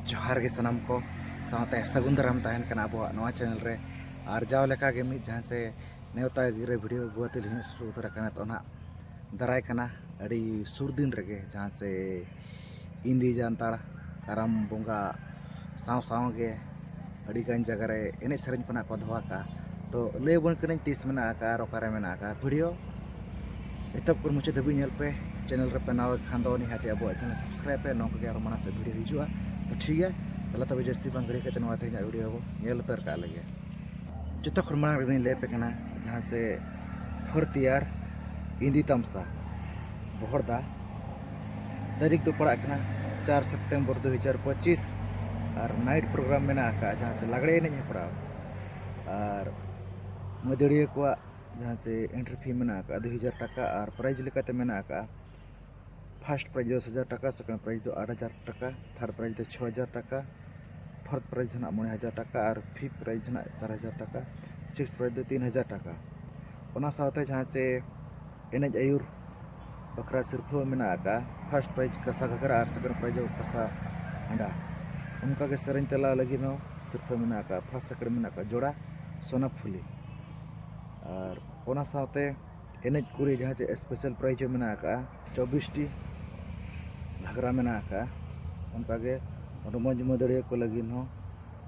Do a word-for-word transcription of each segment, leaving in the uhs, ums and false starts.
ᱡᱚᱦᱟᱨ ᱜᱮ ᱥᱟᱱᱟᱢ ᱠᱚ, ᱥᱟᱶᱛᱮ ᱥᱟᱹᱜᱩᱱ ᱫᱟᱨᱟᱢ ᱛᱟᱦᱮᱱ ᱠᱟᱱᱟ ᱟᱵᱚᱣᱟᱜ ᱱᱚᱣᱟ ᱪᱮᱱᱮᱞ ᱨᱮ᱾ ᱟᱨ ᱡᱟᱣ ᱞᱮᱠᱟ ᱜᱮ ᱢᱤᱫ ᱡᱟᱦᱟᱸ ᱪᱮ ᱱᱮᱣᱛᱟ ᱜᱤᱨᱟᱹ ᱵᱷᱤᱰᱤᱭᱳ ᱟᱹᱜᱩ ᱟᱛᱮ ᱞᱤᱧ ᱥᱩᱨᱩ ᱩᱛᱟᱹᱨ ᱟᱠᱟᱱᱟ᱾ ᱛᱚ ᱱᱟᱦᱟᱜ ᱫᱟᱨᱟᱭ ᱠᱟᱱᱟ ᱟᱹᱰᱤ ᱥᱩᱨ ᱫᱤᱱ ᱨᱮᱜᱮ ᱡᱟᱦᱟᱸ ᱪᱮ ᱤᱱᱫᱤ ᱡᱟᱱᱛᱟᱲ ᱠᱟᱨᱟᱢ ᱵᱚᱸᱜᱟ ᱥᱟᱶ ᱥᱟᱶ ᱜᱮ ᱟᱹᱰᱤ ᱜᱟᱱ ᱡᱟᱭᱜᱟ ᱨᱮ ᱮᱱᱮᱡ ᱥᱮᱨᱮᱧ ᱠᱚ ᱱᱟᱦᱟᱜ ᱠᱚ ᱫᱚᱦᱚ ᱟᱠᱟᱫᱼᱟ᱾ ᱛᱚ ᱞᱟᱹᱭ ᱟᱵᱚᱱ ᱠᱟᱹᱱᱟᱹᱧ ᱛᱤᱥ ᱢᱮᱱᱟᱜ ᱟᱠᱟᱫᱼᱟ ᱟᱨ ᱚᱠᱟᱨᱮ ᱢᱮᱱᱟᱜ ᱟᱠᱟᱫᱼᱟ᱾ ᱵᱷᱤᱰᱤᱭᱳ ᱮᱛᱚᱦᱚᱵ ᱠᱷᱚᱱ ᱢᱩᱪᱟᱹᱫ ᱫᱷᱟᱹᱵᱤᱡ ᱧᱮᱞ ᱯᱮ᱾ ᱪᱮᱱᱮᱞ ᱨᱮᱯᱮ ᱱᱟᱣᱟ ᱠᱷᱟᱱ ᱫᱚ ᱱᱤᱦᱟᱹᱛ ᱟᱵᱚᱣᱟᱜ ᱪᱮᱱᱮᱞ ᱥᱟᱵᱥᱠᱨᱟᱭᱤᱵ ᱯᱮ, ᱱᱚᱝᱠᱟ ᱜᱮ ᱟᱨᱚ ᱢᱟᱲᱟᱝ ᱥᱮᱫ ᱵᱷᱤᱰᱤᱭᱳ ᱦᱤᱡᱩᱜᱼᱟ᱾ ᱛᱚ ᱴᱷᱤᱠ ᱜᱮᱭᱟ, ᱛᱟᱦᱚᱞᱮ ᱛᱚᱵᱮ ᱡᱟᱹᱥᱛᱤ ᱵᱟᱝ ᱜᱷᱟᱹᱲᱤ ᱠᱟᱛᱮ ᱱᱚᱣᱟ ᱛᱮᱦᱮᱧᱟᱜ ᱵᱷᱤᱰᱤᱭᱳ ᱵᱚ ᱧᱮᱞ ᱩᱛᱟᱹᱨ ᱠᱟᱜ ᱞᱮᱜᱮ᱾ ᱡᱚᱛᱚ ᱠᱷᱚᱱ ᱢᱟᱲᱟᱝ ᱨᱮᱫᱚᱧ ᱞᱟᱹᱭ ᱟᱯᱮ ᱠᱟᱱᱟ ᱡᱟᱦᱟᱸ ᱪᱮ ᱯᱷᱳᱨᱛᱷ ᱤᱭᱟᱨ ᱤᱱᱫᱤ ᱛᱟᱢᱥᱟ ᱵᱚᱦᱚᱲᱫᱟ, ᱛᱟᱹᱨᱤᱠᱷ ᱫᱚ ᱯᱟᱲᱟᱜ ᱠᱟᱱᱟ ᱪᱟᱨ ᱥᱮᱯᱴᱮᱢᱵᱚᱨ ᱫᱩ ᱦᱟᱡᱟᱨ ᱯᱚᱸᱪᱤᱥ᱾ ᱟᱨ ᱱᱟᱭᱤᱴ ᱯᱨᱳᱜᱨᱟᱢ ᱢᱮᱱᱟᱜ ᱟᱠᱟᱫᱼᱟ ᱡᱟᱦᱟᱸ ᱪᱮ ᱞᱟᱜᱽᱲᱮ ᱮᱱᱮᱡ ᱦᱮᱯᱨᱟᱣ᱾ ᱟᱨ ᱢᱟᱹᱫᱟᱹᱲᱤᱭᱟᱹ ᱠᱚᱣᱟᱜ ᱡᱟᱦᱟᱸ ᱪᱮ ᱮᱱᱴᱨᱤ ᱯᱷᱤ ᱢᱮᱱᱟᱜ ᱟᱠᱟᱫᱼᱟ ᱫᱩ ᱦᱟᱡᱟᱨ ᱴᱟᱠᱟ᱾ ᱟᱨ ᱯᱨᱟᱭᱤᱡᱽ ᱞᱮᱠᱟᱛᱮ ᱢᱮᱱᱟᱜ ᱟᱠᱟᱫᱼᱟ ᱯᱷᱟᱨᱥᱴ ᱯᱨᱟᱭᱤᱡᱽ ᱫᱚᱥ ᱦᱟᱡᱟᱨ ᱴᱟᱠᱟ, ᱥᱮᱠᱮᱱᱰ ᱯᱨᱟᱭᱤᱡᱽ ᱫᱚ ᱟᱴ ᱦᱟᱡᱟᱨ ᱴᱟᱠᱟ, ᱛᱷᱟᱨᱰ ᱯᱨᱟᱭᱤᱡᱽ ᱫᱚ ᱪᱷᱚ ᱦᱟᱡᱟᱨ ᱴᱟᱠᱟ, ᱯᱷᱳᱨᱛᱷ ᱯᱨᱟᱭᱤᱡᱽ ᱫᱚ ᱱᱟᱜ ᱢᱚᱬᱮ ᱦᱟᱡᱟᱨ ᱴᱟᱠᱟ ᱟᱨ ᱯᱷᱤᱯᱛᱷ ᱯᱨᱟᱭᱤᱡᱽ ᱫᱚ ᱱᱟᱜ ᱪᱟᱨ ᱦᱟᱡᱟᱨ ᱴᱟᱠᱟ, ᱥᱤᱠᱥᱛᱷ ᱯᱨᱟᱭᱤᱡᱽ ᱫᱚ ᱛᱤᱱ ᱦᱟᱡᱟᱨ ᱴᱟᱠᱟ᱾ ᱚᱱᱟ ᱥᱟᱶᱛᱮ ᱡᱟᱦᱟᱸ ᱪᱮ ᱮᱱᱮᱡ ᱟᱹᱭᱩᱨ ᱵᱟᱠᱷᱨᱟ ᱥᱤᱨᱯᱷᱟᱹ ᱢᱮᱱᱟᱜ ᱟᱠᱟᱫᱼᱟ ᱯᱷᱟᱨᱥᱴ ᱯᱨᱟᱭᱤᱡᱽ ᱠᱟᱸᱥᱟ ᱜᱷᱟᱜᱽᱨᱟ ᱟᱨ ᱥᱮᱠᱮᱱᱰ ᱯᱨᱟᱭᱤᱡᱽ ᱫᱚ ᱠᱟᱸᱥᱟ ᱦᱟᱸᱰᱟ᱾ ᱚᱱᱠᱟᱜᱮ ᱥᱮᱨᱮᱧ ᱛᱟᱞᱟ ᱞᱟᱹᱜᱤᱫ ᱦᱚᱸ ᱥᱤᱨᱯᱷᱟᱹ ᱢᱮᱱᱟᱜ ᱟᱠᱟᱫᱼᱟ᱾ ᱯᱷᱟᱨᱥᱴ ᱥᱮᱠᱮᱱᱰ ᱢᱮᱱᱟᱜ ᱟᱠᱟᱫᱼᱟ ᱡᱚᱲᱟ ᱥᱳᱱᱟ ᱯᱷᱩᱞᱤ᱾ ᱟᱨ ᱚᱱᱟ ᱥᱟᱶᱛᱮ ᱮᱱᱮᱡ ᱠᱩᱲᱤ ᱡᱟᱦᱟᱸ ᱪᱮ ᱥᱯᱮᱥᱟᱞ ᱯᱨᱟᱭᱤᱡᱽ ᱦᱚᱸ ᱢᱮᱱᱟᱜ ᱟᱠᱟᱫᱼᱟ, ᱪᱚᱵᱵᱤᱥ ᱴᱤ ᱜᱷᱟᱜᱽᱨᱟ ᱢᱮᱱᱟᱜ ᱟᱠᱟᱫᱼᱟ᱾ ᱚᱱᱠᱟᱜᱮ ᱦᱚᱲᱢᱚ ᱢᱟᱹᱫᱟᱹᱲᱤᱭᱟᱹ ᱠᱚ ᱞᱟᱹᱜᱤᱫ ᱦᱚᱸ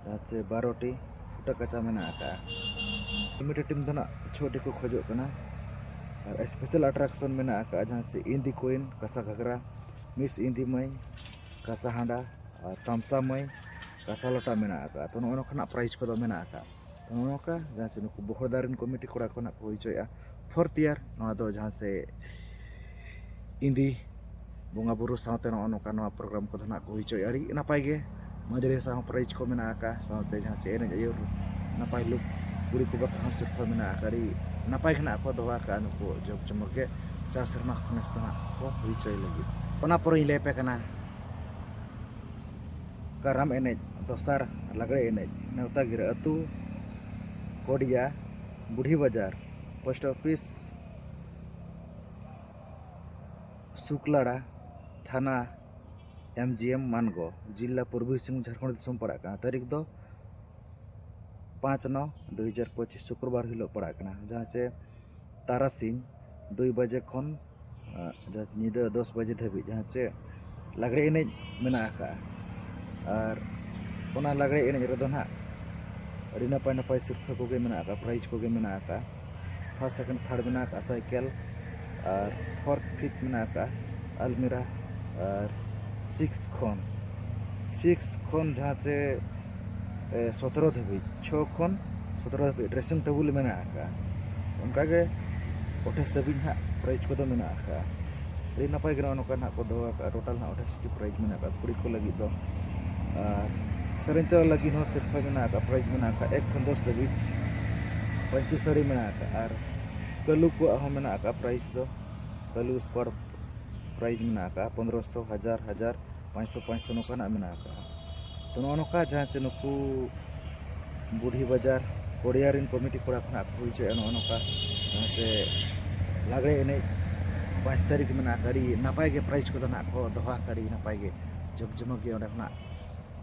ᱡᱟᱦᱟᱸ ᱪᱮ ᱵᱟᱨᱚ ᱴᱤ ᱯᱷᱩᱴᱟᱹ ᱠᱟᱪᱟ ᱢᱮᱱᱟᱜ ᱟᱠᱟᱫᱼᱟ᱾ ᱠᱚᱢᱤᱴᱤ ᱴᱤᱢ ᱫᱚ ᱱᱟᱜ ᱪᱷᱚ ᱴᱤ ᱠᱚ ᱠᱷᱚᱡᱚᱜ ᱠᱟᱱᱟ᱾ ᱟᱨ ᱥᱯᱮᱥᱟᱞ ᱟᱴᱨᱟᱠᱥᱚᱱ ᱢᱮᱱᱟᱜ ᱟᱠᱟᱫᱼᱟ ᱡᱟᱦᱟᱸ ᱪᱮ ᱤᱱᱫᱤ ᱠᱩᱭᱤᱱ ᱠᱟᱸᱥᱟ ᱜᱷᱟᱜᱽᱨᱟ, ᱢᱤᱥ ᱤᱱᱫᱤ ᱢᱟᱹᱭ ᱠᱟᱸᱥᱟ ᱦᱟᱸᱰᱟ, ᱟᱨ ᱛᱟᱢᱥᱟ ᱢᱟᱹᱭ ᱠᱟᱸᱥᱟ ᱞᱚᱴᱟ ᱢᱮᱱᱟᱜ ᱟᱠᱟᱫᱼᱟ᱾ ᱛᱚ ᱱᱚᱜᱼᱚ ᱱᱚᱝᱠᱟᱱᱟᱜ ᱯᱨᱟᱭᱤᱡᱽ ᱠᱚᱫᱚ ᱢᱮᱱᱟᱜ ᱟᱠᱟᱫᱼᱟ᱾ ᱛᱚ ᱱᱚᱜᱼᱚ ᱱᱚᱝᱠᱟ ᱡᱟᱦᱟᱸ ᱪᱮ ᱱᱩᱠᱩ ᱵᱚᱦᱚᱲᱫᱟ ᱨᱮᱱ ᱠᱚᱢᱤᱴᱤ ᱠᱚᱲᱟ ᱠᱚ ᱱᱟᱜ ᱠᱚ ᱦᱩᱭ ᱦᱚᱪᱚᱭᱮᱫᱼᱟ ᱯᱷᱳᱨᱛᱷ ᱤᱭᱟᱨ᱾ ᱱᱚᱣᱟ ᱫᱚ ᱡᱟᱦᱟᱸ ᱪᱮ ᱤᱱᱫᱤ ᱵᱚᱸᱜᱟ ᱵᱩᱨᱩ ᱥᱟᱶᱛᱮ ᱱᱚᱜᱼᱚ ᱱᱚᱝᱠᱟ ᱱᱚᱣᱟ ᱯᱨᱳᱜᱨᱟᱢ ᱠᱚᱫᱚ ᱱᱟᱜ ᱠᱚ ᱦᱩᱭ ᱦᱚᱪᱚᱭᱮᱫᱼᱟ᱾ ᱟᱹᱰᱤ ᱱᱟᱯᱟᱭ ᱜᱮ ᱢᱟᱹᱫᱟᱹᱲᱤᱭᱟᱹ ᱥᱟᱶ ᱦᱚᱸ ᱯᱨᱟᱭᱤᱡᱽ ᱠᱚ ᱢᱮᱱᱟᱜ ᱟᱠᱟᱫᱼᱟ, ᱥᱟᱶᱛᱮ ᱡᱟᱦᱟᱸ ᱪᱮ ᱮᱱᱮᱡ ᱟᱹᱭᱩᱨ ᱱᱟᱯᱟᱭ ᱞᱩᱠ ᱠᱩᱲᱤ ᱠᱚ ᱵᱟᱠᱷᱨᱟ ᱦᱚᱸ ᱥᱤᱨᱯᱷᱟᱹ ᱢᱮᱱᱟᱜ ᱟᱠᱟᱫᱼᱟ᱾ ᱟᱹᱰᱤ ᱱᱟᱯᱟᱭ ᱜᱮ ᱱᱟᱜ ᱠᱚ ᱫᱚᱦᱚ ᱟᱠᱟᱫᱼᱟ ᱱᱩᱠᱩ ᱡᱟᱠ ᱡᱚᱢᱚᱠ ᱜᱮ᱾ ᱪᱟᱨ ᱥᱮᱨᱢᱟ ᱠᱷᱚᱱ ᱱᱮᱥ ᱫᱚ ᱱᱟᱜ ᱠᱚ ᱦᱩᱭ ᱦᱚᱪᱚᱭ ᱞᱟᱹᱜᱤᱫ᱾ ᱚᱱᱟ ᱯᱚᱨᱮᱧ ᱞᱟᱹᱭ ᱟᱯᱮ ᱠᱟᱱᱟ ᱠᱟᱨᱟᱢ ᱮᱱᱮᱡ, ᱫᱚᱥᱟᱨ ᱞᱟᱜᱽᱲᱮ ᱮᱱᱮᱡ, ᱱᱮᱣᱛᱟ ᱜᱤᱨᱟᱹ ᱟᱹᱛᱩ ᱠᱚᱰᱤᱭᱟ, ᱵᱩᱰᱷᱤ ᱵᱟᱡᱟᱨ, ᱯᱳᱥᱴ ᱚᱯᱷᱤᱥ ᱥᱩᱠᱞᱟᱲᱟ, ᱛᱷᱟᱱᱟ ᱮᱢ ᱡᱤ ᱮᱢ ᱢᱟᱱᱜᱚ, ᱡᱤᱞᱟ ᱯᱩᱨᱵᱤ ᱥᱤᱝᱵᱷᱩᱢ, ᱡᱷᱟᱲᱠᱷᱚᱸᱰ ᱫᱤᱥᱚᱢ ᱯᱟᱲᱟᱜ ᱠᱟᱱᱟ᱾ ᱛᱟᱹᱨᱤᱠᱷ ᱫᱚ ᱯᱟᱸᱪ ᱱᱚ ᱫᱩ ᱦᱟᱡᱟᱨ ᱯᱚᱸᱪᱤᱥ, ᱥᱩᱠᱨᱵᱟᱨ ᱦᱤᱞᱳᱜ ᱯᱟᱲᱟᱜ ᱠᱟᱱᱟ, ᱡᱟᱦᱟᱸ ᱪᱮ ᱛᱟᱨᱟᱥᱤᱧ ᱫᱩᱭ ᱵᱟᱡᱮ ᱠᱷᱚᱱ ᱟᱸ, ᱡᱟᱦᱟᱸ ᱧᱤᱫᱟᱹ ᱫᱚᱥ ᱵᱟᱡᱮ ᱫᱷᱟᱹᱵᱤᱡ ᱡᱟᱦᱟᱸ ᱪᱮ ᱞᱟᱜᱽᱲᱮ ᱮᱱᱮᱡ ᱢᱮᱱᱟᱜ ᱟᱠᱟᱫᱼᱟ᱾ ᱟᱨ ᱚᱱᱟ ᱞᱟᱜᱽᱲᱮ ᱮᱱᱮᱡ ᱨᱮᱫᱚ ᱱᱟᱦᱟᱜ ᱟᱹᱰᱤ ᱱᱟᱯᱟᱭ ᱱᱟᱯᱟᱭ ᱥᱤᱨᱯᱷᱟᱹ ᱠᱚᱜᱮ ᱢᱮᱱᱟᱜ ᱟᱠᱟᱫᱼᱟ, ᱯᱨᱟᱭᱤᱡᱽ ᱠᱚᱜᱮ ᱢᱮᱱᱟᱜ ᱟᱠᱟᱫᱼᱟ᱾ ᱯᱷᱟᱥᱴ, ᱥᱮᱠᱮᱱᱰ, ᱛᱷᱟᱨᱰ ᱢᱮᱱᱟᱜ ᱟᱠᱟᱫᱼᱟ ᱥᱟᱭᱠᱮᱞ, ᱟᱨ ᱯᱷᱳᱨᱛᱷ, ᱯᱷᱤᱯᱛᱷ ᱢᱮᱱᱟᱜ ᱟᱠᱟᱫᱼᱟ ᱟᱞᱢᱤᱨᱟ, ᱟᱨ ᱥᱤᱠᱥᱛᱷ ᱠᱷᱚᱱ, ᱥᱤᱠᱥᱛᱷ ᱠᱷᱚᱱ ᱡᱟᱦᱟᱸ ᱪᱮ ᱮ, ᱥᱚᱛᱨᱚ ᱫᱷᱟᱹᱵᱤᱡ, ᱪᱷᱚ ᱠᱷᱚᱱ ᱥᱚᱛᱨᱚ ᱫᱷᱟᱹᱵᱤᱡ ᱰᱨᱮᱥᱤᱝ ᱴᱮᱵᱩᱞ ᱢᱮᱱᱟᱜ ᱟᱠᱟᱫᱼᱟ᱾ ᱚᱱᱠᱟᱜᱮ ᱟᱴᱷᱟᱥ ᱫᱷᱟᱹᱵᱤᱡ ᱱᱟᱦᱟᱜ ᱯᱨᱟᱭᱤᱡᱽ ᱠᱚᱫᱚ ᱢᱮᱱᱟᱜ ᱟᱠᱟᱫᱼᱟ᱾ ᱟᱹᱰᱤ ᱱᱟᱯᱟᱭ ᱜᱮ ᱱᱚᱜᱼᱚ ᱱᱚᱝᱠᱟ ᱱᱟᱦᱟᱜ ᱠᱚ ᱫᱚᱦᱚ ᱟᱠᱟᱫᱼᱟ᱾ ᱴᱳᱴᱟᱞ ᱱᱟᱦᱟᱜ ᱟᱴᱷᱟᱥ ᱴᱤ ᱯᱨᱟᱭᱤᱡᱽ ᱢᱮᱱᱟᱜ ᱟᱠᱟᱫᱼᱟ ᱠᱩᱲᱤ ᱠᱚ ᱞᱟᱹᱜᱤᱫ ᱫᱚ᱾ ᱟᱨ ᱥᱮᱨᱮᱧ ᱛᱟᱞᱟ ᱞᱟᱹᱜᱤᱫ ᱦᱚᱸ ᱥᱤᱨᱯᱷᱟᱹ ᱢᱮᱱᱟᱜ ᱟᱠᱟᱫᱼᱟ, ᱯᱨᱟᱭᱤᱡᱽ ᱢᱮᱱᱟᱜ ᱟᱠᱟᱫᱼᱟ ᱮᱠ ᱠᱷᱚᱱ ᱫᱚᱥ ᱫᱷᱟᱹᱵᱤᱡ ᱯᱟᱹᱧᱪᱤ ᱥᱟᱹᱲᱤ ᱢᱮᱱᱟᱜ ᱟᱠᱟᱫᱼᱟ᱾ ᱟᱨ ᱠᱟᱹᱞᱩ ᱠᱚᱣᱟᱜ ᱦᱚᱸ ᱢᱮᱱᱟᱜ ᱟᱠᱟᱫᱼᱟ ᱯᱨᱟᱭᱤᱡᱽ ᱫᱚ, ᱠᱟᱹᱞᱩ ᱥᱠᱣᱟᱰ ᱯᱨᱟᱭᱤᱡᱽ ᱢᱮᱱᱟᱜ ᱟᱠᱟᱫᱼᱟ ᱯᱚᱱᱫᱽᱨᱚᱥᱚ, ᱦᱟᱡᱟᱨ, ᱦᱟᱡᱟᱨ, ᱯᱟᱸᱪᱥᱚ, ᱯᱟᱸᱪᱥᱚ ᱱᱚᱝᱠᱟᱱᱟᱜ ᱢᱮᱱᱟᱜ ᱟᱠᱟᱫᱼᱟ᱾ ᱛᱚ, ᱱᱚᱜᱼᱚ ᱱᱚᱝᱠᱟ ᱡᱟᱦᱟᱸ ᱪᱮ ᱱᱩᱠᱩ ᱵᱩᱰᱷᱤ ᱵᱟᱡᱟᱨ ᱠᱚᱲᱤᱭᱟ ᱨᱮᱱ ᱠᱚᱢᱤᱴᱤ ᱠᱚᱲᱟ ᱠᱷᱚᱱᱟᱜ ᱠᱚ ᱦᱩᱭ ᱦᱚᱪᱚᱭᱮᱫᱼᱟ, ᱱᱚᱜᱼᱚ ᱱᱚᱝᱠᱟ ᱡᱟᱦᱟᱸ ᱪᱮ ᱞᱟᱜᱽᱲᱮ ᱮᱱᱮᱡ ᱯᱟᱸᱪ ᱛᱟᱹᱨᱤᱠᱷ ᱢᱮᱱᱟᱜ ᱟᱠᱟᱫᱼᱟ᱾ ᱟᱹᱰᱤ ᱱᱟᱯᱟᱭ ᱜᱮ ᱯᱨᱟᱭᱤᱡᱽ ᱠᱚᱫᱚ ᱱᱟᱦᱟᱜ ᱠᱚ ᱫᱚᱦᱚ ᱟᱠᱟᱫᱼᱟ, ᱟᱹᱰᱤ ᱱᱟᱯᱟᱭ ᱜᱮ ᱡᱚᱢ ᱡᱚᱢᱚᱠ ᱜᱮ ᱚᱸᱰᱮ ᱠᱷᱚᱱᱟᱜ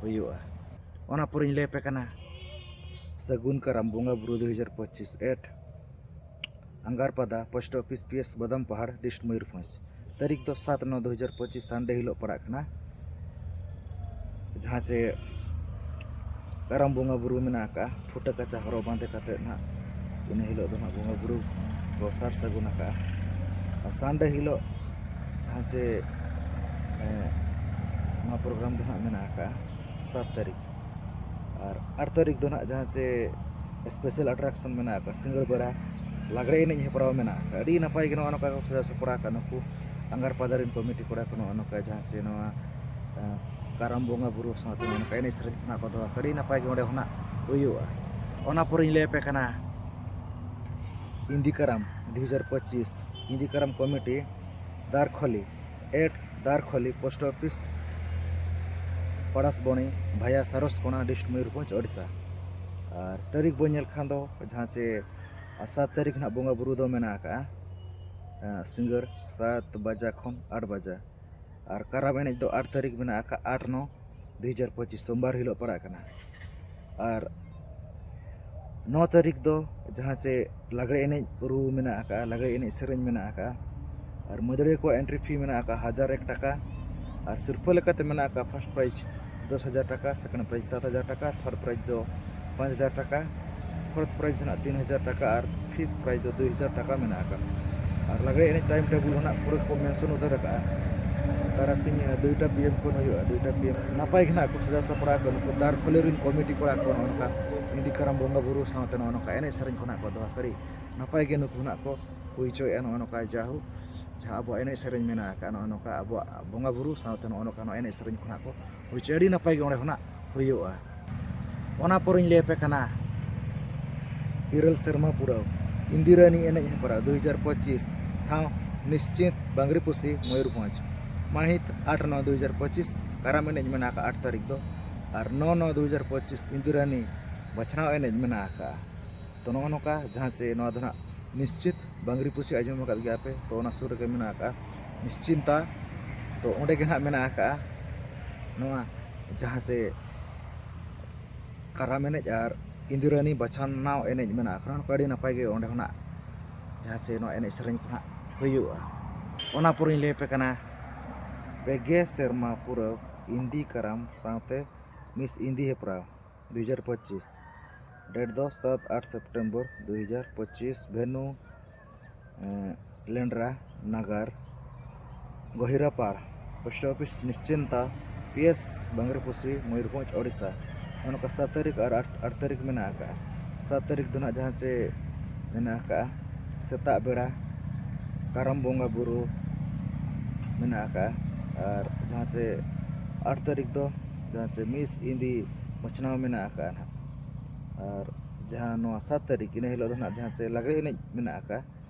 ᱦᱩᱭᱩᱜᱼᱟ᱾ ᱚᱱᱟ ᱯᱚᱨᱮᱧ ᱞᱟᱹᱭ ᱟᱯᱮ ᱠᱟᱱᱟ ᱥᱟᱹᱜᱩᱱ ᱠᱟᱨᱟᱢ ᱵᱚᱸᱜᱟ ᱵᱩᱨᱩ ᱫᱩ ᱦᱟᱡᱟᱨ ᱯᱚᱸᱪᱤᱥ at Angarpada, post office, P S Badam Pahar, ᱰᱤᱥᱴ Mayurbhanj. ᱛᱟᱹᱨᱤᱠᱷ ᱫᱚ ᱥᱟᱛ ᱱᱚ ᱫᱩ ᱦᱟᱡᱟᱨ ᱯᱚᱸᱪᱤᱥ, ᱥᱟᱱᱰᱮ ᱦᱤᱞᱳᱜ ᱯᱟᱲᱟᱜ ᱠᱟᱱᱟ, ᱡᱟᱦᱟᱸ ᱪᱮ ᱠᱟᱨᱟᱢ ᱵᱚᱸᱜᱟ ᱵᱩᱨᱩ ᱢᱮᱱᱟᱜ ᱟᱠᱟᱫᱼᱟ᱾ ᱯᱷᱩᱴᱟᱹ ᱠᱟᱪᱟ ᱦᱚᱨᱚᱜ ᱵᱟᱸᱫᱮ ᱠᱟᱛᱮᱫ ᱱᱟᱦᱟᱜ ᱤᱱᱟᱹ ᱦᱤᱞᱳᱜ ᱫᱚ ᱱᱟᱦᱟᱜ ᱵᱚᱸᱜᱟ ᱵᱩᱨᱩ ᱠᱚ ᱥᱟᱨ ᱥᱟᱹᱜᱩᱱ ᱟᱠᱟᱫᱼᱟ᱾ ᱟᱨ ᱥᱟᱱᱰᱮ ᱦᱤᱞᱳᱜ ᱡᱟᱦᱟᱸ ᱪᱮ, ᱮᱸ, ᱱᱚᱣᱟ ᱯᱨᱳᱜᱨᱟᱢ ᱫᱚ ᱱᱟᱦᱟᱜ ᱢᱮᱱᱟᱜ ᱟᱠᱟᱫᱼᱟ ᱥᱟᱛ ᱛᱟᱹᱨᱤᱠᱷ᱾ ᱟᱨ ᱟᱴ ᱛᱟᱹᱨᱤᱠᱷ ᱫᱚ ᱱᱟᱦᱟᱜ ᱡᱟᱦᱟᱸ ᱪᱮ ᱥᱯᱮᱥᱟᱞ ᱟᱴᱨᱟᱠᱥᱚᱱ ᱢᱮᱱᱟᱜ ᱟᱠᱟᱫᱼᱟ, ᱥᱤᱸᱜᱟᱹᱲ ᱵᱮᱲᱟ ᱞᱟᱜᱽᱲᱮ ᱮᱱᱮᱡ ᱦᱮᱯᱨᱟᱣ ᱢᱮᱱᱟᱜ ᱟᱠᱟᱫᱼᱟ᱾ ᱟᱹᱰᱤ ᱱᱟᱯᱟᱭ ᱜᱮ ᱱᱚᱜᱼᱚ ᱱᱚᱝᱠᱟ ᱠᱚ ᱥᱟᱡᱟᱣ ᱥᱟᱯᱲᱟᱣ ᱟᱠᱟᱫᱼᱟ ᱱᱩᱠᱩ ᱟᱝᱜᱟᱨᱯᱟᱫᱟ ᱨᱮᱱ ᱠᱚᱢᱤᱴᱤ ᱠᱚᱲᱟ ᱠᱚ᱾ ᱱᱚᱜᱼᱚ ᱱᱚᱝᱠᱟ ᱡᱟᱦᱟᱸ ᱪᱮ ᱱᱚᱣᱟ, ᱮᱸ, ᱠᱟᱨᱟᱢ ᱵᱚᱸᱜᱟ ᱵᱩᱨᱩ ᱥᱟᱶᱛᱮ ᱱᱚᱜᱼᱚ ᱱᱚᱝᱠᱟ ᱮᱱᱮᱡ ᱥᱮᱨᱮᱧ ᱠᱷᱚᱱᱟᱜ ᱠᱚ ᱫᱚᱦᱚ ᱟᱠᱟᱫᱼᱟ᱾ ᱟᱹᱰᱤ ᱱᱟᱯᱟᱭ ᱜᱮ ᱚᱸᱰᱮ ᱠᱷᱚᱱᱟᱜ ᱦᱩᱭᱩᱜᱼᱟ᱾ ᱚᱱᱟ ᱯᱚᱨᱮᱧ ᱞᱟᱹᱭ ᱟᱯᱮ ᱠᱟᱱᱟ ᱤᱱᱫᱤ ᱠᱟᱨᱟᱢ ᱫᱩ ᱦᱟᱡᱟᱨ ᱯᱚᱸᱪᱤᱥ, ᱤᱱᱫᱤ Karam committee, Darkholi, at Darkholi, post office, Parasbani, via Saraskona, dist Mayurbhanj, Odisha. ᱟᱨ ᱛᱟᱹᱨᱤᱠᱷ ᱵᱚᱱ ᱧᱮᱞ ᱠᱷᱟᱱ ᱫᱚ ᱡᱟᱦᱟᱸ ᱪᱮ ᱥᱟᱛ ᱛᱟᱹᱨᱤᱠᱷ ᱱᱟᱦᱟᱜ ᱵᱚᱸᱜᱟ ᱵᱩᱨᱩ ᱫᱚ ᱢᱮᱱᱟᱜ ᱟᱠᱟᱫᱼᱟ, ᱮᱸ, ᱥᱤᱸᱜᱟᱹᱲ ᱥᱟᱛ ᱵᱟᱡᱟ ᱠᱷᱚᱱ ᱟᱴ ᱵᱟᱡᱟ᱾ ᱟᱨ ᱠᱟᱨᱟᱢ ᱮᱱᱮᱡ ᱫᱚ ᱟᱴ ᱛᱟᱹᱨᱤᱠᱷ ᱢᱮᱱᱟᱜ ᱟᱠᱟᱫ, ᱟᱴ ᱱᱚ ᱫᱩ ᱦᱟᱡᱟᱨ ᱯᱚᱸᱪᱤᱥ, ᱥᱳᱢᱵᱟᱨ ᱦᱤᱞᱳᱜ ᱯᱟᱲᱟᱜ ᱠᱟᱱᱟ᱾ ᱟᱨ ᱱᱚ ᱛᱟᱹᱨᱤᱠᱷ ᱫᱚ ᱡᱟᱦᱟᱸ ᱪᱮ ᱞᱟᱜᱽᱲᱮ ᱮᱱᱮᱡ ᱨᱩ ᱢᱮᱱᱟᱜ ᱟᱠᱟᱫᱼᱟ, ᱞᱟᱜᱽᱲᱮ ᱮᱱᱮᱡ ᱥᱮᱨᱮᱧ ᱢᱮᱱᱟᱜ ᱟᱠᱟᱫᱼᱟ᱾ ᱟᱨ ᱢᱟᱹᱫᱟᱹᱲᱤᱭᱟᱹ ᱠᱚᱣᱟᱜ ᱮᱱᱴᱨᱤ ᱯᱷᱤ ᱢᱮᱱᱟᱜ ᱟᱠᱟᱫᱼᱟ ᱦᱟᱡᱟᱨ ᱮᱠ ᱴᱟᱠᱟ᱾ ᱟᱨ ᱥᱤᱨᱯᱟᱹ ᱞᱮᱠᱟᱛᱮ ᱢᱮᱱᱟᱜ ᱟᱠᱟᱫᱼᱟ ᱯᱷᱟᱥᱴ ᱯᱨᱟᱭᱤᱡᱽ ᱫᱚᱥ ᱦᱟᱡᱟᱨ ᱴᱟᱠᱟ, ᱥᱮᱠᱮᱱᱰ ᱯᱨᱟᱭᱤᱡᱽ ᱥᱟᱛ ᱦᱟᱡᱟᱨ ᱴᱟᱠᱟ, ᱛᱷᱟᱨᱰ ᱯᱨᱟᱭᱤᱡᱽ ᱫᱚ ᱯᱟᱸᱪ ᱦᱟᱡᱟᱨ ᱴᱟᱠᱟ, ᱯᱷᱳᱨᱛᱷ ᱯᱨᱟᱭᱤᱡᱽ ᱫᱚ ᱱᱟᱜ ᱛᱤᱱ ᱦᱟᱡᱟᱨ ᱴᱟᱠᱟ ᱟᱨ ᱯᱷᱤᱯᱛᱷ ᱯᱨᱟᱭᱤᱡᱽ ᱫᱚ ᱫᱩᱭ ᱦᱟᱡᱟᱨ ᱴᱟᱠᱟ ᱢᱮᱱᱟᱜ ᱟᱠᱟᱫᱼᱟ᱾ ᱟᱨ ᱞᱟᱜᱽᱲᱮ ᱮᱱᱮᱡ ᱴᱟᱭᱤᱢ ᱴᱮᱵᱩᱞ ᱦᱚᱸ ᱱᱟᱜ ᱯᱩᱨᱟᱹ ᱠᱚ ᱢᱮᱱᱥᱚᱱ ᱩᱛᱟᱹᱨ ᱟᱠᱟᱫᱼᱟ᱾ ᱛᱟᱨᱟᱥᱤᱧ ᱫᱩᱭᱴᱟ ᱯᱤ ᱮᱢ ᱠᱷᱚᱱ ᱦᱩᱭᱩᱜᱼᱟ, ᱫᱩᱭᱴᱟ ᱯᱤ ᱮᱢ᱾ ᱱᱟᱯᱟᱭ ᱜᱮ ᱱᱟᱜ ᱠᱚ ᱥᱟᱡᱟᱣ ᱥᱟᱯᱲᱟᱣ ᱟᱠᱟᱫ ᱱᱩᱠᱩ ᱫᱟᱨᱠᱷᱚᱞᱮ ᱨᱮᱱ ᱠᱚᱢᱤᱴᱤ ᱠᱚᱲᱟ ᱠᱚ᱾ ᱱᱚᱜᱼᱚ ᱱᱚᱝᱠᱟ ᱤᱱᱫᱤ ᱠᱟᱨᱟᱢ ᱵᱚᱸᱜᱟ ᱵᱩᱨᱩ ᱥᱟᱶᱛᱮ ᱱᱚᱜᱼᱚ ᱱᱚᱝᱠᱟ ᱮᱱᱮᱡ ᱥᱮᱨᱮᱧ ᱠᱷᱚᱱᱟᱜ ᱠᱚ ᱫᱚᱦᱚ ᱠᱟᱹᱨᱤ ᱱᱟᱯᱟᱭ ᱜᱮ ᱱᱩᱠᱩ ᱱᱟᱜ ᱠᱚ ᱦᱩᱭ ᱦᱚᱪᱚᱭᱮᱫᱼᱟ᱾ ᱱᱚᱜᱼᱚ ᱱᱚᱝᱠᱟ ᱡᱟᱦᱳᱠ, ᱡᱟᱦᱟᱸ ᱟᱵᱚᱣᱟᱜ ᱮᱱᱮᱡ ᱥᱮᱨᱮᱧ ᱢᱮᱱᱟᱜ ᱟᱠᱟᱫ, ᱱᱚᱜᱼᱚ ᱱᱚᱝᱠᱟ ᱟᱵᱚᱣᱟᱜ ᱵᱚᱸᱜᱟ ᱵᱩᱨᱩ ᱥᱟᱶᱛᱮ ᱱᱚᱜᱼᱚ ᱱᱚᱝᱠᱟ ᱱᱚᱣᱟ ᱮᱱᱮᱡ ᱥᱮᱨᱮᱧ ᱠᱷᱚᱱᱟᱜ ᱠᱚ ᱦᱩᱭ ᱦᱚᱪᱚᱭᱟ᱾ ᱟᱹᱰᱤ ᱱᱟᱯᱟᱭ ᱜᱮ ᱚᱸᱰᱮ ᱠᱷᱚᱱᱟᱜ ᱦᱩᱭᱩᱜᱼᱟ᱾ ᱚᱱᱟ ᱯᱚᱨᱮᱧ ᱞᱟᱹᱭ ᱟᱯᱮ ᱠᱟᱱᱟ ᱤᱨᱟᱹᱞ ᱥᱮᱨᱢᱟ ᱯᱩᱨᱟᱹᱣ ᱤᱱᱫᱤᱨᱟᱱᱤ ᱮᱱᱮᱡ ᱦᱮᱯᱨᱟᱣ ᱫᱩ ᱦᱟᱡᱟᱨ ᱯᱚᱸᱪᱤᱥ, ᱴᱷᱟᱶ ᱱᱤᱥᱪᱤᱛ, ᱵᱟᱝᱨᱤᱯᱩᱥᱤ, ᱢᱚᱭᱩᱨᱵᱷᱚᱸᱡᱽ᱾ ᱢᱟᱹᱦᱤᱛ ᱟᱴ ᱱᱚ ᱫᱩ ᱦᱟᱡᱟᱨ ᱯᱚᱸᱪᱤᱥ ᱠᱟᱨᱟᱢ ᱮᱱᱮᱡ ᱢᱮᱱᱟᱜ ᱟᱠᱟᱫᱼᱟ ᱟᱴ ᱛᱟᱹᱨᱤᱠᱷ ᱫᱚ, ᱟᱨ ᱱᱚ ᱱᱚ ᱫᱩ ᱦᱟᱡᱟᱨ ᱯᱚᱸᱪᱤᱥ ᱤᱱᱫᱤᱨᱟᱱᱤ ᱵᱟᱪᱷᱱᱟᱣ ᱮᱱᱮᱡ ᱢᱮᱱᱟᱜ ᱟᱠᱟᱫᱼᱟ᱾ ᱛᱚ, ᱱᱚᱜᱼᱚ ᱱᱚᱝᱠᱟ ᱡᱟᱦᱟᱸ ᱪᱮ ᱱᱚᱣᱟ ᱫᱚ ᱱᱟᱜ ᱱᱤᱥᱪᱤᱛ, ᱵᱟᱝᱨᱤᱯᱩᱥᱤ ᱟᱸᱡᱚᱢ ᱟᱠᱟᱫ ᱜᱮᱭᱟ ᱯᱮ, ᱛᱚ ᱚᱱᱟ ᱥᱩᱨ ᱨᱮᱜᱮ ᱢᱮᱱᱟᱜ ᱟᱠᱟᱫᱼᱟ ᱱᱤᱥᱪᱤᱱᱛᱟ᱾ ᱛᱚ ᱚᱸᱰᱮ ᱜᱮ ᱱᱟᱜ ᱢᱮᱱᱟᱜ ᱟᱠᱟᱫᱼᱟ ᱱᱚᱣᱟ ᱡᱟᱦᱟᱸ ᱪᱮ ᱠᱟᱨᱟᱢ ᱮᱱᱮᱡ ᱟᱨ ᱤᱱᱫᱤᱨᱟᱱᱤ ᱵᱟᱪᱷᱟᱱᱟᱣ ᱮᱱᱮᱡ ᱢᱮᱱᱟᱜ ᱟᱠᱟᱫᱼᱟ᱾ ᱱᱚᱝᱠᱟ ᱟᱹᱰᱤ ᱱᱟᱯᱟᱭ ᱜᱮ ᱚᱸᱰᱮ ᱠᱷᱚᱱᱟᱜ ᱡᱟᱦᱟᱸ ᱪᱮ ᱱᱚᱣᱟ ᱮᱱᱮᱡ ᱥᱮᱨᱮᱧ ᱠᱚ ᱱᱟᱜ ᱦᱩᱭᱩᱜᱼᱟ᱾ ᱚᱱᱟ ᱯᱚᱨᱮᱧ ᱞᱟᱹᱭ ᱟᱯᱮ ᱠᱟᱱᱟ ᱯᱮ ᱜᱮ ᱥᱮᱨᱢᱟ ᱯᱩᱨᱟᱹᱣ ᱤᱱᱫᱤ ᱠᱟᱨᱟᱢ ᱥᱟᱶᱛᱮ ᱢᱤᱥ ᱤᱱᱫᱤ ᱦᱮᱯᱨᱟᱣ ᱫᱩ ᱦᱟᱡᱟᱨ ᱯᱚᱸᱪᱤᱥ, ᱰᱮᱴ ᱫᱚ ᱥᱟᱛ ᱟᱴ ᱥᱮᱯᱴᱮᱢᱵᱚᱨ ᱫᱩ ᱦᱟᱡᱟᱨ ᱯᱚᱸᱪᱤᱥ, ᱵᱷᱮᱱᱩ, ᱮᱸ, Lendra Nagar, Gohirapar, post office Nischinta, P S Bangriposi, Mayurbhanj, Odisha. ᱱᱚᱜᱼᱚ ᱱᱚᱝᱠᱟ ᱥᱟᱛ ᱛᱟᱹᱨᱤᱠᱷ ᱟᱨ ᱟᱴ, ᱟᱴ ᱛᱟᱹᱨᱤᱠᱷ ᱢᱮᱱᱟᱜ ᱟᱠᱟᱫᱼᱟ᱾ ᱥᱟᱛ ᱛᱟᱹᱨᱤᱠᱷ ᱫᱚ ᱱᱟᱜ ᱡᱟᱦᱟᱸ ᱪᱮ ᱢᱮᱱᱟᱜ ᱟᱠᱟᱫᱼᱟ ᱥᱮᱛᱟᱜ ᱵᱮᱲᱟ ᱠᱟᱨᱟᱢ ᱵᱚᱸᱜᱟ ᱵᱩᱨᱩ ᱢᱮᱱᱟᱜ ᱟᱠᱟᱫᱼᱟ, ᱟᱨ ᱡᱟᱦᱟᱸ ᱪᱮ ᱟᱴ ᱛᱟᱹᱨᱤᱠᱷ ᱫᱚ ᱡᱟᱦᱟᱸ ᱪᱮ ᱢᱤᱥ ᱤᱱᱫᱤ ᱵᱟᱪᱷᱱᱟᱣ ᱢᱮᱱᱟᱜ ᱟᱠᱟᱫᱼᱟ ᱱᱟᱦᱟᱜ᱾ ᱟᱨ ᱡᱟᱦᱟᱸ ᱱᱚᱣᱟ ᱥᱟᱛ ᱛᱟᱹᱨᱤᱠᱷ, ᱤᱱᱟᱹ ᱦᱤᱞᱳᱜ ᱫᱚ ᱱᱟᱦᱟᱜ ᱡᱟᱦᱟᱸ ᱪᱮ ᱞᱟᱜᱽᱲᱮ ᱮᱱᱮᱡ ᱢᱮᱱᱟᱜ ᱟᱠᱟᱫᱼᱟ᱾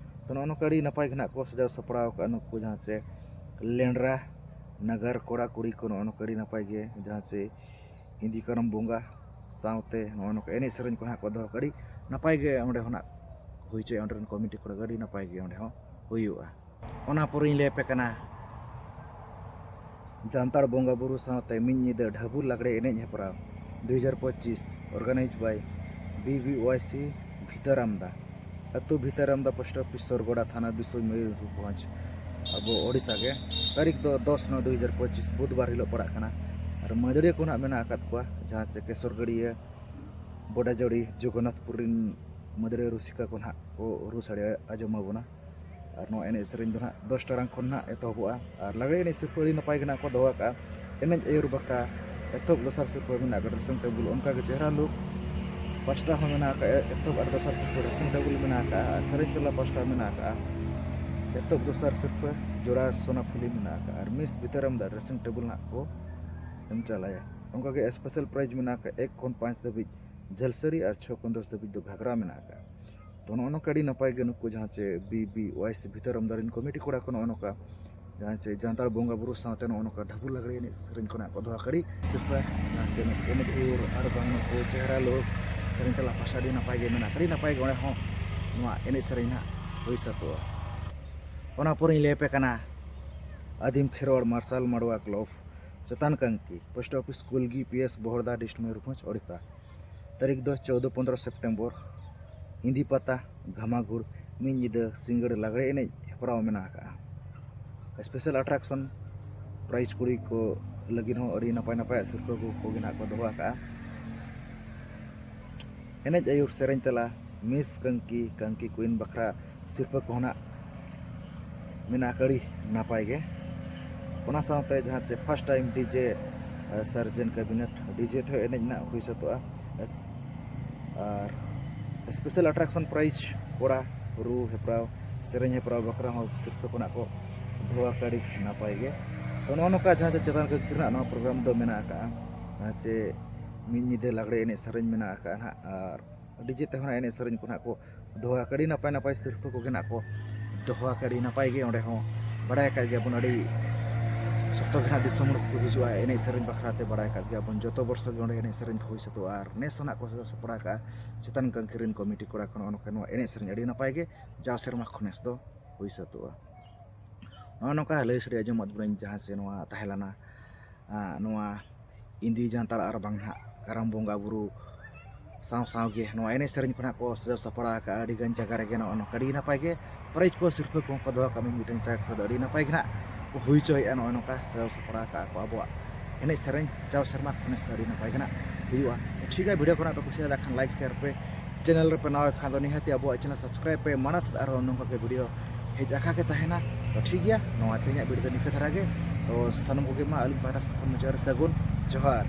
ᱛᱚ, ᱱᱚᱜᱼᱚ ᱱᱚᱝᱠᱟ ᱟᱹᱰᱤ ᱱᱟᱯᱟᱭ ᱜᱮ ᱱᱟᱦᱟᱜ ᱠᱚ ᱥᱟᱡᱟᱣ ᱥᱟᱯᱲᱟᱣ ᱟᱠᱟᱫᱼᱟ ᱱᱩᱠᱩ ᱡᱟᱦᱟᱸ ᱪᱮ ᱞᱮᱱᱰᱨᱟ ᱱᱟᱜᱟᱨ ᱠᱚᱲᱟ ᱠᱩᱲᱤ ᱠᱚ᱾ ᱱᱚᱜᱼᱚ ᱱᱚᱝᱠᱟ ᱟᱹᱰᱤ ᱱᱟᱯᱟᱭ ᱜᱮ ᱡᱟᱦᱟᱸ ᱪᱮ ᱤᱱᱫᱤ ᱠᱟᱨᱟᱢ ᱵᱚᱸᱜᱟ ᱥᱟᱶᱛᱮ ᱱᱚᱜᱼᱚ ᱱᱚᱝᱠᱟ ᱮᱱᱮᱡ ᱥᱮᱨᱮᱧ ᱠᱚ ᱱᱟᱦᱟᱜ ᱠᱚ ᱫᱚᱦᱚ ᱠᱟᱜᱼᱟ᱾ ᱟᱹᱰᱤ ᱱᱟᱯᱟᱭ ᱜᱮ ᱚᱸᱰᱮ ᱠᱷᱚᱱᱟᱜ ᱦᱩᱭ ᱦᱚᱪᱚᱭᱟ, ᱚᱸᱰᱮ ᱨᱮᱱ ᱠᱚᱢᱤᱴᱤ ᱠᱚᱲᱟ ᱠᱚ ᱟᱹᱰᱤ ᱱᱟᱯᱟᱭ ᱜᱮ ᱚᱸᱰᱮ ᱦᱚᱸ ᱦᱩᱭᱩᱜᱼᱟ᱾ ᱚᱱᱟ ᱯᱚᱨᱮᱧ ᱞᱟᱹᱭ ᱟᱯᱮ ᱠᱟᱱᱟ ᱡᱟᱱᱛᱟᱲ ᱵᱚᱸᱜᱟ ᱵᱩᱨᱩ ᱥᱟᱶᱛᱮ ᱢᱤᱫ ᱧᱤᱫᱟᱹ ᱰᱷᱟᱹᱵᱩ ᱞᱟᱜᱽᱲᱮ ᱮᱱᱮᱡ ᱦᱮᱯᱨᱟᱣ ᱫᱩ ᱦᱟᱡᱟᱨ ᱯᱚᱸᱪᱤᱥ, organized by B B Y C ᱵᱷᱤᱛᱟᱹᱨᱟᱢᱫᱟ, ᱟᱹᱛᱩ ᱵᱷᱤᱛᱟᱹᱨᱟᱢᱫᱟ, ᱯᱳᱥᱴ ᱚᱯᱷᱤᱥ, ᱥᱚᱨᱜᱚᱰᱟ ᱛᱷᱟᱱᱟ, ᱵᱤᱥᱩᱭ, ᱢᱚᱭᱩᱨᱵᱷᱚᱸᱡᱽ, ᱟᱵᱚ ᱳᱰᱤᱥᱟ ᱜᱮ᱾ ᱛᱟᱹᱨᱤᱠᱷ ᱫᱚ ᱫᱚᱥ ᱱᱚᱭ ᱫᱩ ᱦᱟᱡᱟᱨ ᱯᱚᱸᱪᱤᱥ, ᱵᱩᱫᱷᱵᱟᱨ ᱦᱤᱞᱳᱜ ᱯᱟᱲᱟᱜ ᱠᱟᱱᱟ᱾ ᱟᱨ ᱢᱟᱹᱫᱟᱹᱲᱤᱭᱟᱹ ᱠᱚ ᱱᱟᱦᱟᱜ ᱢᱮᱱᱟᱜ ᱟᱠᱟᱫ ᱠᱚᱣᱟ, ᱡᱟᱦᱟᱸ ᱪᱮ ᱠᱮᱥᱚᱨᱜᱟᱹᱲᱤᱭᱟᱹ, ᱵᱚᱰᱟᱡᱳᱲᱤ, ᱡᱚᱜᱚᱱᱱᱟᱛᱷᱯᱩᱨ ᱨᱮᱱ ᱢᱟᱹᱫᱟᱹᱲᱤᱭᱟᱹ ᱨᱩᱥᱤᱠᱟ ᱠᱚ ᱱᱟᱦᱟᱜ ᱠᱚ ᱨᱩ ᱥᱟᱰᱮ ᱟᱸᱡᱚᱢ ᱟᱵᱚᱱᱟ᱾ ᱟᱨ ᱱᱚᱣᱟ ᱮᱱᱮᱡ ᱥᱮᱨᱮᱧ ᱫᱚ ᱱᱟᱦᱟᱜ ᱫᱚᱥ ᱴᱟᱲᱟᱝ ᱠᱷᱚᱱ ᱱᱟᱦᱟᱜ ᱮᱛᱚᱦᱚᱵᱚᱜᱼᱟ᱾ ᱟᱨ ᱞᱟᱜᱽᱲᱮ ᱮᱱᱮᱡ ᱥᱤᱨᱯᱟᱹ ᱟᱹᱰᱤ ᱱᱟᱯᱟᱭ ᱜᱮ ᱱᱟᱦᱟᱜ ᱠᱚ ᱫᱚᱦᱚ ᱟᱠᱟᱫᱼᱟ᱾ ᱮᱱᱮᱡ ᱟᱹᱭᱩᱨ ᱵᱟᱠᱷᱨᱟ ᱮᱛᱚᱦᱚᱵ ᱫᱚᱥᱟᱨ ᱥᱤᱨᱯᱟᱹ ᱢᱮᱱᱟᱜ ᱟᱠᱟᱫ dressing table, ᱚᱱᱠᱟᱜᱮ ᱪᱮᱦᱨᱟ look ᱯᱟᱥᱴᱟ ᱦᱚᱸ ᱢᱮᱱᱟᱜ ᱟᱠᱟᱫᱼᱟ᱾ ᱮᱛᱚᱦᱚᱵ ᱟᱨ ᱫᱚᱥᱟᱨ ᱥᱤᱨᱯᱟᱹ dressing table ᱢᱮᱱᱟᱜ ᱟᱠᱟᱫᱼᱟ, ᱟᱨ ᱥᱮᱨᱮᱧ ᱛᱟᱞᱟ ᱯᱟᱥᱴᱟ ᱢᱮᱱᱟᱜ ᱟᱠᱟᱫᱼᱟ᱾ ᱮᱛᱚᱦᱚᱵ ᱫᱚᱥᱟᱨ ᱥᱤᱨᱯᱟᱹ ᱡᱚᱲᱟ ᱥᱳᱱᱟ ᱯᱷᱩᱞᱤ ᱢᱮᱱᱟᱜ ᱟᱠᱟᱫᱼᱟ, ᱟᱨ ᱢᱤᱥ ᱵᱷᱤᱛᱟᱹᱨᱟᱢ ᱫᱟ dressing table ᱱᱟᱦᱟᱜ ᱠᱚ ᱮᱢ ᱪᱟᱞᱟᱭᱟ᱾ ᱚᱱᱠᱟᱜᱮ special prize ᱢᱮᱱᱟᱜ ᱟᱠᱟᱫᱼᱟ, ᱮᱠ ᱠᱷᱚᱱ ᱯᱟᱸᱪ ᱫᱷᱟᱹᱵᱤᱡ ᱡᱷᱟᱹᱞᱥᱟᱹᱲᱤ ᱟᱨ ᱪᱷᱚ ᱠᱷᱚᱱ ᱫᱚᱥ ᱫᱷᱟᱹᱵᱤᱡ ᱫᱚ ᱜᱷᱟᱜᱽᱨᱟ ᱢᱮᱱᱟᱜ ᱟᱠᱟᱫᱼᱟ᱾ ᱛᱚ, ᱱᱚᱜᱼᱚ ᱱᱚᱝᱠᱟ ᱟᱹᱰᱤ ᱱᱟᱯᱟᱭ ᱜᱮ ᱱᱩᱠᱩ ᱡᱟᱦᱟᱸ ᱪᱮ B B Y C ᱵᱷᱤᱛᱟᱹᱨᱟᱢ ᱫᱟ ᱨᱮᱱ ᱠᱚᱢᱤᱴᱤ ᱠᱚᱲᱟ ᱠᱚ ᱱᱚᱜᱼᱚ ᱱᱚᱝᱠᱟ ᱡᱟᱦᱟᱸ ᱪᱮ ᱡᱟᱱᱛᱟᱲ ᱵᱚᱸᱜᱟ ᱵᱩᱨᱩ ᱥᱟᱶᱛᱮ ᱱᱚᱜᱼᱚ ᱱᱚᱝᱠᱟ ᱰᱷᱟᱹᱵᱩ ᱞᱟᱜᱽᱲᱮ ᱮᱱᱮᱡ ᱥᱮᱨᱮᱧ ᱠᱷᱚᱱᱟᱜ ᱠᱚ ᱫᱚᱦᱚ ᱠᱟᱹᱲᱤ ᱥᱤᱨᱯᱟᱹ, ᱡᱟᱦᱟᱸ ᱪᱮ ᱮᱱᱮᱡ ᱟᱹᱭᱩᱨ ᱟᱨ ᱵᱟᱝ ᱱᱩᱠᱩ ᱪᱮᱦᱨᱟ ᱞᱳᱠ ᱥᱮᱨᱮᱧ ᱛᱟᱞᱟ ᱯᱟᱥᱟ ᱟᱹᱰᱤ ᱱᱟᱯᱟᱭ ᱜᱮ ᱢᱮᱱᱟᱜᱼᱟ᱾ ᱟᱹᱰᱤ ᱱᱟᱯᱟᱭ ᱜᱮ ᱚᱸᱰᱮ ᱦᱚᱸ ᱱᱚᱣᱟ ᱮᱱᱮᱡ ᱥᱮᱨᱮᱧ ᱱᱟᱦᱟᱜ ᱦᱩᱭ ᱥᱟᱹᱛᱚᱜᱼᱟ᱾ ᱚᱱᱟ ᱯᱚᱨᱮᱧ ᱞᱟᱹᱭ ᱟᱯᱮ ᱠᱟᱱᱟ ᱟᱹᱫᱤᱢ ᱠᱷᱮᱨᱣᱟᱲ ᱢᱟᱨᱥᱟᱞ ᱢᱟᱰᱣᱟ ᱠᱞᱚᱵᱽ ᱪᱮᱛᱟᱱ Kanki, post office Kulgi, P S Bahalda, district Mayurbhanj, Odisha. ᱛᱟᱹᱨᱤᱠᱷ ᱫᱚ ᱪᱳᱫᱽᱫᱳ ᱯᱚᱱᱫᱽᱨᱚ ᱥᱮᱯᱴᱮᱢᱵᱚᱨ, ᱤᱸᱫᱤ ᱯᱟᱛᱟ, ᱜᱷᱟᱢᱟᱜᱷᱩᱲ, ᱢᱤᱫ ᱧᱤᱫᱟᱹ ᱥᱤᱸᱜᱟᱹᱲ ᱞᱟᱜᱽᱲᱮ ᱮᱱᱮᱡ ᱦᱮᱯᱨᱟᱣ ᱢᱮᱱᱟᱜ ᱟᱠᱟᱫᱼᱟ᱾ Special attraction prize ᱠᱩᱲᱤ ᱠᱚ ᱞᱟᱹᱜᱤᱫ ᱦᱚᱸ ᱟᱹᱰᱤ ᱱᱟᱯᱟᱭ ᱱᱟᱯᱟᱭᱟᱜ ᱥᱤᱨᱯᱟᱹ ᱠᱚ ᱠᱚᱜᱮ ᱱᱟᱦᱟᱜ ᱠᱚ ᱫᱚᱦᱚ ᱟᱠᱟᱫᱼᱟ᱾ ᱮᱱᱮᱡ ᱟᱹᱭᱩᱨ ᱥᱮᱨᱮᱧ ᱛᱟᱞᱟ, ᱢᱤᱥ ᱠᱟᱝᱠᱤ, ᱠᱟᱝᱠᱤ ᱠᱩᱭᱤᱱ ᱵᱟᱠᱷᱨᱟ ᱥᱤᱨᱯᱟᱹ ᱠᱚᱦᱚᱸ ᱱᱟᱜ ᱢᱮᱱᱟᱜ ᱟᱠᱟᱫ ᱟᱹᱰᱤ ᱱᱟᱯᱟᱭ ᱜᱮ᱾ ᱚᱱᱟ ᱥᱟᱶᱛᱮ ᱡᱟᱦᱟᱸ ᱪᱮ first time DJ, ᱟᱨ surgeon cabinet DJ ᱛᱮᱦᱚᱸ ᱮᱱᱮᱡ ᱱᱟᱜ ᱦᱩᱭ ᱥᱟᱹᱛᱚᱜᱼᱟ᱾ ᱟᱨ special attraction prize ᱠᱚᱲᱟ ᱨᱩ ᱦᱮᱯᱨᱟᱣ, ᱥᱮᱨᱮᱧ ᱦᱮᱯᱨᱟᱣ ᱵᱟᱠᱷᱨᱟ ᱦᱚᱸ ᱥᱤᱨᱯᱟᱹ ᱠᱚ ᱱᱟᱜ ᱠᱚ ᱫᱚᱦᱚ ᱟᱠᱟᱫ ᱟᱹᱰᱤ ᱱᱟᱯᱟᱭ ᱜᱮ᱾ ᱛᱚ, ᱱᱚᱜᱼᱚ ᱱᱚᱝᱠᱟ ᱡᱟᱦᱟᱸ ᱪᱮ ᱪᱮᱛᱟᱱ ᱠᱟᱹᱠᱤ ᱨᱮᱱᱟᱜ ᱱᱚᱣᱟ program ᱫᱚ ᱢᱮᱱᱟᱜ ᱟᱠᱟᱫᱼᱟ᱾ ᱡᱟᱦᱟᱸ ᱪᱮ ᱢᱤᱫ ᱧᱤᱫᱟᱹ ᱞᱟᱜᱽᱲᱮ ᱮᱱᱮᱡ ᱥᱮᱨᱮᱧ ᱢᱮᱱᱟᱜ ᱟᱠᱟᱫᱼᱟ ᱱᱟᱜ, ᱟᱨ DJ ᱛᱮᱦᱚᱸ ᱮᱱᱮᱡ ᱥᱮᱨᱮᱧ ᱠᱚ ᱱᱟᱜ ᱠᱚ ᱫᱚᱦᱚ ᱟᱠᱟᱫ ᱟᱹᱰᱤ ᱱᱟᱯᱟᱭ ᱱᱟᱯᱟᱭ ᱥᱤᱨᱯᱟᱹ ᱠᱚᱜᱮ ᱱᱟᱜ ᱠᱚ ᱫᱚᱦᱚ ᱟᱠᱟᱫ ᱟᱹᱰᱤ ᱱᱟᱯᱟᱭ ᱜᱮ᱾ ᱚᱸᱰᱮ ᱦᱚᱸ ᱵᱟᱲᱟᱭ ᱟᱠᱟᱫ ᱜᱮᱭᱟᱵᱚᱱ ᱟᱹᱰᱤ ᱥᱚᱠᱛᱚ ᱜᱮ ᱱᱟᱜ ᱫᱤᱥᱚᱢ ᱦᱚᱲ ᱠᱚ ᱦᱤᱡᱩᱜᱼᱟ ᱮᱱᱮᱡ ᱥᱮᱨᱮᱧ ᱵᱟᱠᱷᱨᱟ ᱛᱮ, ᱵᱟᱲᱟᱭ ᱟᱠᱟᱫ ᱜᱮᱭᱟᱵᱚᱱ ᱡᱚᱛᱚ ᱵᱚᱨᱥᱚ ᱜᱮ ᱚᱸᱰᱮ ᱮᱱᱮᱡ ᱥᱮᱨᱮᱧ ᱠᱚ ᱦᱩᱭ ᱥᱟᱹᱛᱚᱜᱼᱟ᱾ ᱟᱨ ᱱᱮᱥ ᱦᱚᱸ ᱱᱟᱜ ᱠᱚ ᱥᱟᱯᱲᱟᱣ ᱟᱠᱟᱫᱼᱟ ᱪᱮᱛᱟᱱ ᱠᱟᱝᱠᱤ ᱨᱮᱱ ᱠᱚᱢᱤᱴᱤ ᱠᱚᱲᱟ ᱠᱚ ᱱᱚᱜᱼᱚ ᱱᱚᱝᱠᱟ ᱱᱚᱣᱟ ᱮᱱᱮᱡ ᱥᱮᱨᱮᱧ ᱟᱹᱰᱤ ᱱᱟᱯᱟᱭ ᱜᱮ ᱡᱟᱣ ᱥᱮᱨᱢᱟ ᱠᱷᱚᱱ ᱱᱮᱥ ᱫᱚ ᱦᱩᱭ ᱥᱟᱹᱛᱚᱜᱼᱟ᱾ ᱱᱚᱜᱼᱚ ᱱᱚᱝᱠᱟ ᱞᱟᱹᱭ ᱥᱟᱰᱮ ᱟᱸᱡᱚᱢᱟᱫ ᱵᱚᱱᱟᱹᱧ ᱡᱟᱦᱟᱸ ᱥᱮ ᱱᱚᱣᱟ ᱛᱟᱦᱮᱸ ᱞᱮᱱᱟ, ᱟᱸ, ᱱᱚᱣᱟ ᱤᱸᱫᱤ ᱡᱟᱱᱛᱟᱲ ᱟᱨ ᱵᱟᱝ ᱱᱟᱦᱟᱜ ᱠᱟᱨᱟᱢ ᱵᱚᱸᱜᱟ ᱵᱩᱨᱩ ᱥᱟᱶ ᱥᱟᱶ ᱜᱮ ᱱᱚᱣᱟ ᱮᱱᱮᱡ ᱥᱮᱨᱮᱧ ᱠᱚ ᱱᱟᱦᱟᱜ ᱠᱚ ᱥᱟᱡᱟᱣ ᱥᱟᱯᱲᱟᱣ ᱟᱠᱟᱫᱼᱟ ᱟᱹᱰᱤ ᱜᱟᱱ ᱡᱟᱭᱜᱟ ᱨᱮᱜᱮ᱾ ᱱᱚᱜᱼᱚ ᱱᱚᱝᱠᱟ ᱟᱹᱰᱤ ᱱᱟᱯᱟᱭ ᱜᱮ ᱯᱨᱟᱭᱤᱡᱽ ᱠᱚ ᱥᱤᱨᱯᱟᱹ ᱠᱚᱦᱚᱸ ᱠᱚ ᱫᱚᱦᱚ ᱠᱟᱜᱼᱟ, ᱢᱤᱫ ᱢᱤᱫᱴᱟᱝ ᱡᱟᱭᱜᱟ ᱠᱚᱨᱮ ᱫᱚ ᱟᱹᱰᱤ ᱱᱟᱯᱟᱭ ᱜᱮ ᱱᱟᱦᱟᱜ ᱠᱚ ᱦᱩᱭ ᱦᱚᱪᱚᱭᱮᱫᱼᱟ ᱱᱚᱜᱼᱚ ᱱᱚᱝᱠᱟ ᱥᱟᱡᱟᱣ ᱥᱟᱯᱲᱟᱣ ᱟᱠᱟᱫᱼᱟ ᱠᱚ ᱟᱵᱚᱣᱟᱜ ᱮᱱᱮᱡ ᱥᱮᱨᱮᱧ ᱡᱟᱣ ᱥᱮᱨᱢᱟ ᱠᱷᱚᱱ ᱥᱮ ᱟᱹᱰᱤ ᱱᱟᱯᱟᱭ ᱜᱮ ᱱᱟᱦᱟᱜ ᱦᱩᱭᱩᱜᱼᱟ᱾ ᱴᱷᱤᱠ ᱜᱮᱭᱟ, ᱵᱷᱤᱰᱤᱭᱳ ᱠᱚ ᱱᱟᱦᱟᱜ ᱯᱮ ᱠᱩᱥᱤᱭᱟᱫᱟ ᱠᱷᱟᱱ ᱞᱟᱭᱤᱠ ᱥᱮᱭᱟᱨ ᱯᱮ, ᱪᱮᱱᱮᱞ ᱨᱮᱯᱮ ᱱᱟᱣᱟ ᱠᱷᱟᱱ ᱫᱚ ᱱᱤᱦᱟᱹᱛᱤ ᱟᱵᱚᱣᱟᱜ ᱪᱮᱱᱮᱞ ᱥᱟᱵᱥᱠᱨᱟᱭᱤᱵ ᱯᱮ, ᱢᱟᱲᱟᱝ ᱥᱮᱫ ᱟᱨᱦᱚᱸ ᱱᱚᱝᱠᱟ ᱜᱮ ᱵᱷᱤᱰᱤᱭᱳ ᱦᱮᱡ ᱟᱠᱟ ᱜᱮ ᱛᱟᱦᱮᱱᱟ᱾ ᱛᱚ ᱴᱷᱤᱠ ᱜᱮᱭᱟ, ᱱᱚᱣᱟ ᱛᱮᱦᱮᱧᱟᱜ ᱵᱷᱤᱰᱤᱭᱳ ᱫᱚ ᱱᱤᱝᱠᱟᱹ ᱫᱷᱟᱨᱟ ᱜᱮ᱾ ᱛᱚ ᱥᱟᱱᱟᱢ ᱠᱚᱜᱮ ᱢᱟ ᱟᱹᱞᱤᱧ ᱯᱟᱦᱴᱟ ᱥᱮᱫ ᱠᱷᱚᱱ ᱢᱩᱪᱟᱹᱫ ᱨᱮ ᱥᱟᱹᱜᱩᱱ ᱡᱚᱦᱟᱨ᱾